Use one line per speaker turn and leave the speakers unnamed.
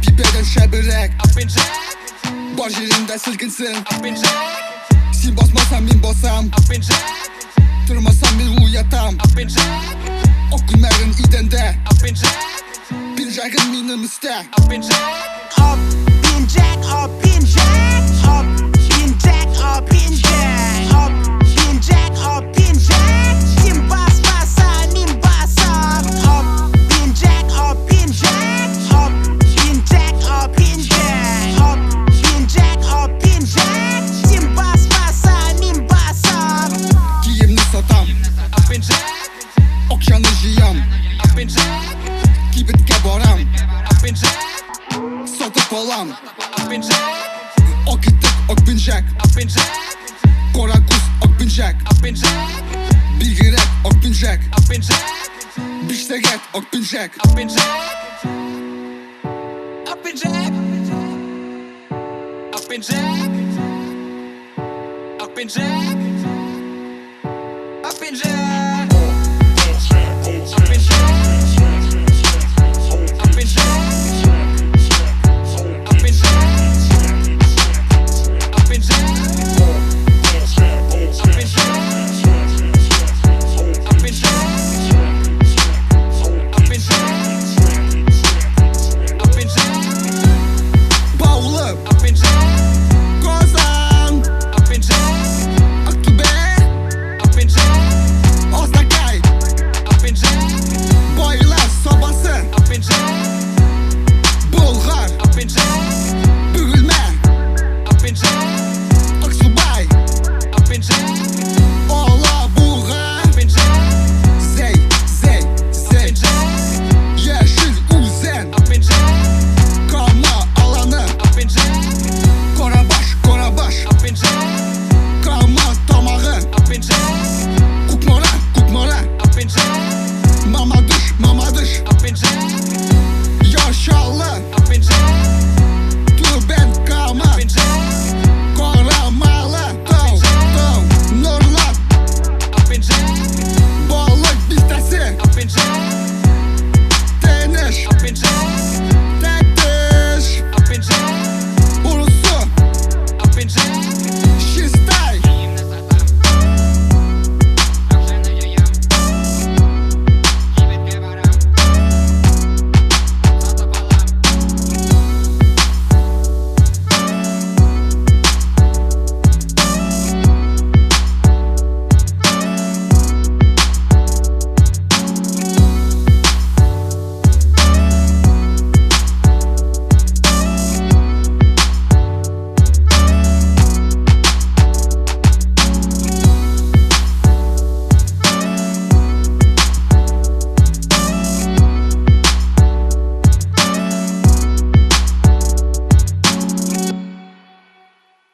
Әпипәдән шәберәк. Бар җирендә селкенсен. Син басмасаң, мин басам. Тормасам, мин уятам. Ак күлмәгең идәндә. Пинжагың минем өстә.
Ак пинжәк, ак пинжәк, ак пинжәк, ак пинжәк, ак пинжәк, ак пинжәк. Син басмасаң, мин басам. Ак пинжәк, ак пинжәк, ак пинжәк, ак пинжәк, ак пинжәк, ак пинжәк. Син басмасаң, мин басам.
Киемне сатам. Акчаны җыям. Кибеткә барам. Сатып алам. Ак итек, ак пинжәк. Кара күз, ак пинжәк. Бигрәк ак пинжәк. 5 сәгать ак пинжәк.
Ак пинжәк. Ак пинжәк. Ак пинжәк.